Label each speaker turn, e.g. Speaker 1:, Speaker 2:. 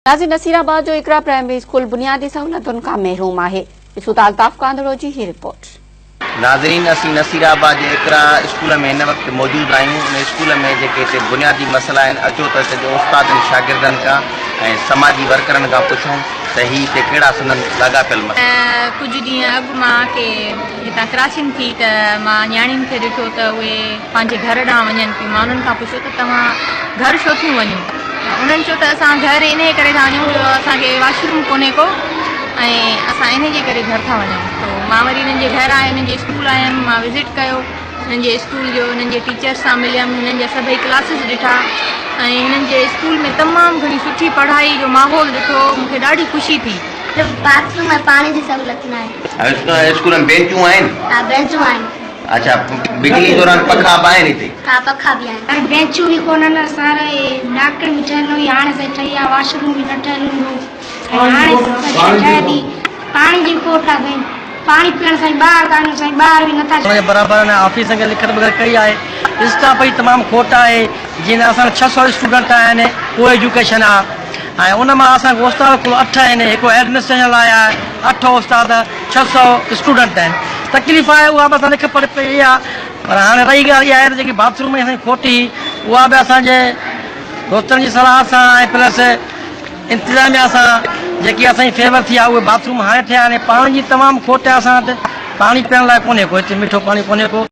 Speaker 1: ناظرين نصيرآباد جو اقرا primary school بنيادي سهولتن کان محروم آهي، ڏسو ته الطاف ڪانڌڙو جي هي رپورٽ.
Speaker 2: ناظرين اسين نصيرآباد جي اقرا اسڪول ۾ هن وقت موجود آهيون ان اسڪول ۾ جيڪي هتي بنيادي مسئلا آهن اچو ته هتي جي استادن شاگردن کان ۽ سماجي ورڪرن کان پڇون ته هي هتي ڪهڙا سندن لاڳاپيل مسئلا.
Speaker 3: ڪجهه ڏينهن اڳ مان ڪي هتان ڪراسنگ ٿي ته مان نياڻين کي ڏٺو ته اهي پنهنجي گهر ڏانهن وڃن پيون مان انهن کان پڇيو ته توهان گهر ڇو ٿيون وڃو انهن چيو ته اسان گهر انهي ڪري ٿا وڃون جو اسان کي واش روم ڪونهي ڪو ۽ اسان انهي جي ڪري گهر ٿا وڃون تو مان وري انهن جي گهر آيم انهن جي اسڪول آيم مان وزٽ ڪيو انهن جي اسڪول جو انهن جي ٽيچرس سان مليم انهن جا سڀئي ڪلاسز ڏٺا ۽ انهن جي اسڪول ۾ تمام گهڻي سٺي پڙهائي جو ماحول ڏٺو مون کي ڏاڍي خوشي ٿي.
Speaker 4: باٿ روم ۽ پاڻي جي سهولت ناهي.
Speaker 2: اسڪول ۾ بينچون آهن؟
Speaker 4: ها بينچون آهن.
Speaker 2: اڇا بجلي دوران پکا به آهن هتي؟
Speaker 4: ها پکا به آهن.
Speaker 5: پر بينچون به ڪونهن سر ۽ ڏاڪڻ به ٺهيل نه هئي هاڻي سائين ٺهي آهي واش روم به نه ٺهيل هوندو هو ۽ هاڻي سائين ٺهي ٿي پاڻي جي کوٽ آهي سائين پاڻي پيئڻ سائين ٻاهر ٿا وڃون سائين ٻاهر به نٿا
Speaker 6: ان جي برابر ان آفيسن کي لکت وغيره ڪئي آهي اسٽاف جي تمام کوٽ آهي جيئن ته اسان وٽ 600 اسٽوڊنٽ آهن ڪو ايجوڪيشن آهي ۽ ان مان اسان کي استاد ڪل اٺ آهن هڪ ايڊمنسٽريشن لاء آهي اٺ استاد 600 اسٽوڊنٽ آهن تڪليف آهي اها به اسان لک پڙهه پئي آهي پر هاڻي رهي ڳالهه اها آهي ته جيڪي باٿ روم جي اسان جي کوٽ هئي اها به اسان جي دوستن جي صلاح سان ۽ پلس انتظاميا سان جيڪي اسان جي فيور ٿي آهي اهي باٿ روم هاڻي ٺهيا آهن پاڻي جي تمام کوٽ آهي اسان وٽ پاڻي پيئڻ لاء ڪونهي ڪو هتي مٺو پاڻي ڪونهي ڪو.